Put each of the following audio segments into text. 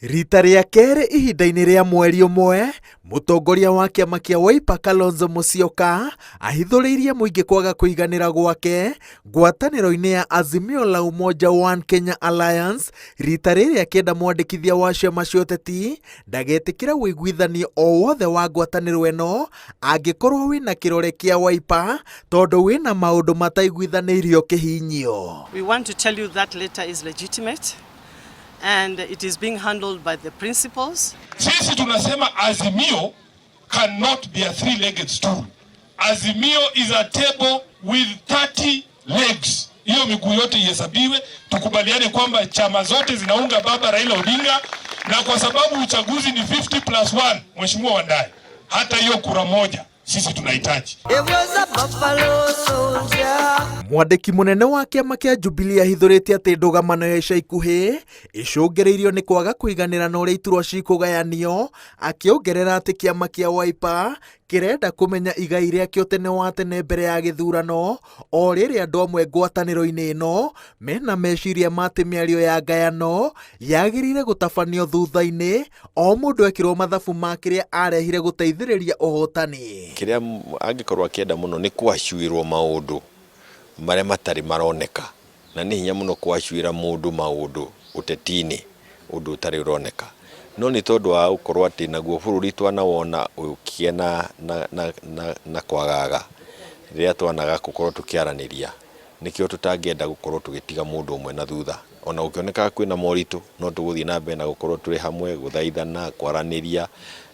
Rita rĩa kerĩ ihinda-inĩ rĩa mweri ũmwe, mũtongoria wa kĩama kĩa Wiper Kalonzo Musyoka ahithũrĩirie mũingĩ kwaga kũiganĩra gwake ngwatanĩro-inĩ ya Azimio la Umoja One Kenya Alliance rita rĩrĩ akĩenda mwandĩkithia wa ciama cia ũteti ndagetĩkĩre ũiguithanio o wothe wa ngwatanĩro ĩno angĩkorwo wĩna kĩrore kĩa Wiper tondũ wĩna maũndũ mataiguithanĩirio kĩhinyio. We want to tell you that letter is legitimate and it is being handled by the principals. Sisi tunasema Azimio cannot be a three-legged stool. Azimio is a table with 30 legs. Hiyo miguu yote ihesabiwe, tukubaliane kwamba chama zote zinaunga baba Raila Odinga, na kwa sababu uchaguzi ni 50 plus 1, Mheshimiwa Wandayi, hata hiyo kura moja sisi tunahitaji. Mwandĩki mũnene wa kĩama kĩa Jubilee ahithũrĩtie atĩ ndũgamano ya ica ikuhĩ icũngĩrĩirio nĩ kwaga kũiganĩra na ũrĩa iturwa cikũgayanio, akĩongerera atĩ kĩama kĩa Wiper kĩrenda kũmenya igai rĩakĩo tene wa tene mbere ya gĩthurano, o rĩrĩ andũ amwe ngwatanĩro-inĩ ĩno mena meciria ma atĩ mĩario ya ngayano yagĩrĩire gũtabanio thutha-inĩ o mũndũ ekĩrwo mathabu ma kĩrĩa arehire gũteithĩrĩria ũhotani. Kĩrĩa angĩkorwo akĩenda mũno nĩ kwacuĩrwo maũndũ marĩa matarĩ maroneka, na nĩ hinya mũno kwacuĩra mũndũ maũndũ ũteti-inĩ ũndũ ũtarĩ ũroneka. No nĩ tondũ wa gũkorwo atĩ naguo bũrũri twanawona ũkĩgĩa na, na, na, na, na kwagaga rĩrĩa twanaga gũkorwo tũkĩaranĩria, nĩkĩo tũtangĩenda gũkorwo tũgĩtiga mũndũ ũmwe na thutha. Ona gũkĩonekaga kwĩna moritũ, no tũgũthiĩ na mbere na gũkorwo tũrĩ hamwe, gũthaithana, kwaranĩria,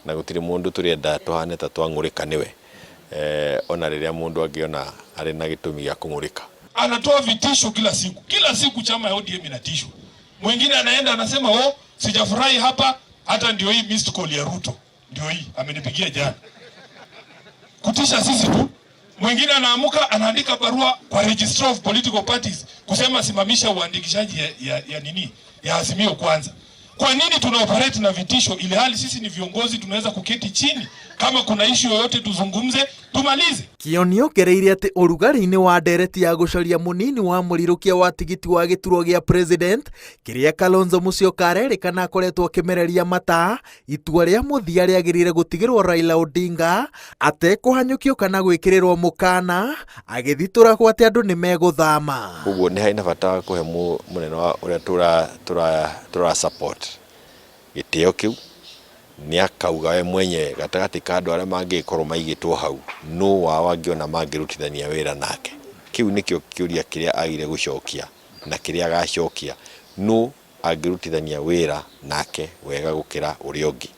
na gũtirĩ mũndũ tũrenda tũhane ta twang'ũrĩka nĩwe, ona rĩrĩa mũndũ angĩona arĩ na gĩtũmi gĩa kũng'ũrĩka. Anatoa vitisho kila siku, kila siku chama ya ODM inatishwa. Mwingine anaenda anasema, oh, sijafurahi hapa, hata ndio hii missed call ya Ruto, ndio hii amenipigia jana, kutisha sisi tu. Mwingine anaamuka anaandika barua kwa Registrar of Political Parties kusema simamisha uandikishaji ya nini ya Azimio kwanza. Kwa nini tuna operate na vitisho ili hali sisi ni viongozi tunaweza kuketi chini, kama kuna issue yoyote tuzungumze, tumalize. Kioni ongereire atĩ ũrugarĩ-inĩ wa ndereti ya gũcaria mũnini wa mũrirũkia wa tigiti wa gĩturwa gĩa president kĩrĩa Kalonzo Musyoka arerĩkana akoretwo akĩmereria mata, itua rĩa mũthia rĩagĩrĩire gũtigĩrwo Raila Odinga atekũhanyũkio kana gwĩkĩrĩrwo mũkana agĩthitũragwo atĩ andũ nĩ megũthama. Koguo nĩ harĩ na bata wa kũhe mũnene wa ũrĩa tũra support gĩtĩo kĩu, nĩ akauga we mwenyewe gatagatĩ ka andũ arĩa mangĩgĩkorwo maigĩtwo hau nũ wao angĩona mangĩrutithania wĩra nake. Kĩu nĩkĩo kĩũria kĩrĩa agire gũcokia na kĩrĩa agacokia, nũ angĩrutithania wĩra nake wega gũkĩra ũrĩa ũngĩ.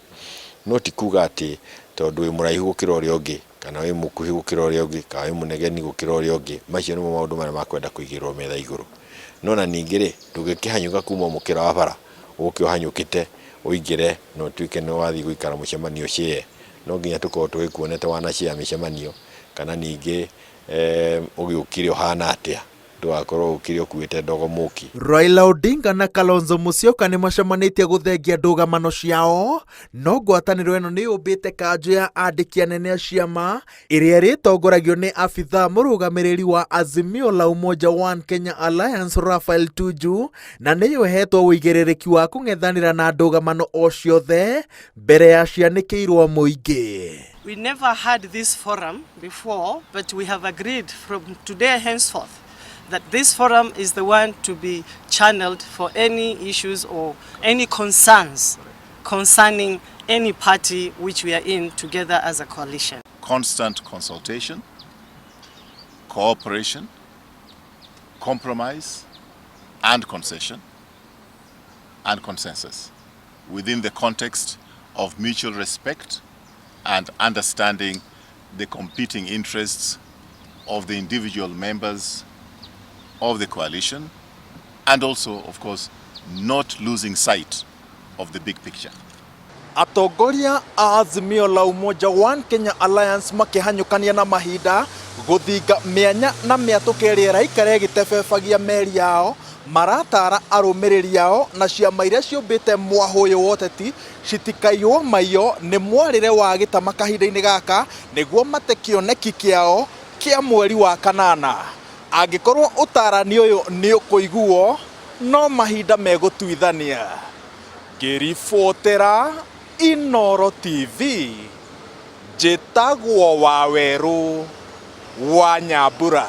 No ti kuga atĩ tondũ wĩ mũraihu gũkĩra ũrĩa ũngĩ, kana wĩ mũkuhĩ gũkĩra ũrĩa ũngĩ, kana wĩ mũnegeni gũkĩra ũrĩa ũngĩ, macio nĩmo maũndũ marĩa makwenda kũigĩrĩrwo metha igũrũ. No na ningĩ rĩ, ndũngĩkĩhanyũka kuma mũkĩra wa bara ũke ũhanyũkĩte ũingĩre na ũtuĩke nĩ wathiĩ gũikara mũcemanio share. No nginya tũkorwo tũgĩkuonete wana share mĩcemanio, kana ningĩ ũgĩũkire ũhana atĩa, ndũgakorwo ũkire ũkuĩte ndogo mũki. Raila Odinga na Kalonzo Musyoka nĩ macemanĩtie gũthengia ndũgamano ciao, no ngwatanĩro ĩno nĩ yũmbĩte kanjũ ya andĩki anene a ciama ĩrĩa ĩrĩtongoragio nĩ abithaa mũrũgamĩrĩri wa Azimio la Umoja One Kenya Alliance Raphael Tuju, na nĩyo ĩhetwo ũigĩrĩrĩki wa kũng'ethanĩra na ndũgamano o ciothe mbere ya cianĩkĩirwo mũingĩ. We never had this forum before, but we have agreed from today henceforth that this forum is the one to be channeled for any issues or any concerns concerning any party which we are in together as a coalition. Constant consultation, cooperation, compromise, and concession, and consensus within the context of mutual respect and understanding the competing interests of the individual members of the coalition, and also, of course, not losing sight of the big picture. Atongoria a Azimio la Umoja One Kenya Alliance makĩhanyũkania na mahinda gũthinga mĩanya na mĩatũka ĩrĩa ĩraikara ĩgĩtebebagia meri yao, maratara arũmĩrĩri ao na ciama iria ciũmbĩte mwahũ ũyũ wa ũteti citikaiywo maiyo nĩ mwarĩre wa gĩtama kahinda-inĩ gaka nĩguo mate kĩoneki kĩao kĩa mweri wa kanana. Angĩkorwo ũtarani ũyũ nĩ ũkũiguo, no mahinda megũtuithania. Ngĩribotera Inooro TV, njĩtagwo Wawerũ wa Nyambura.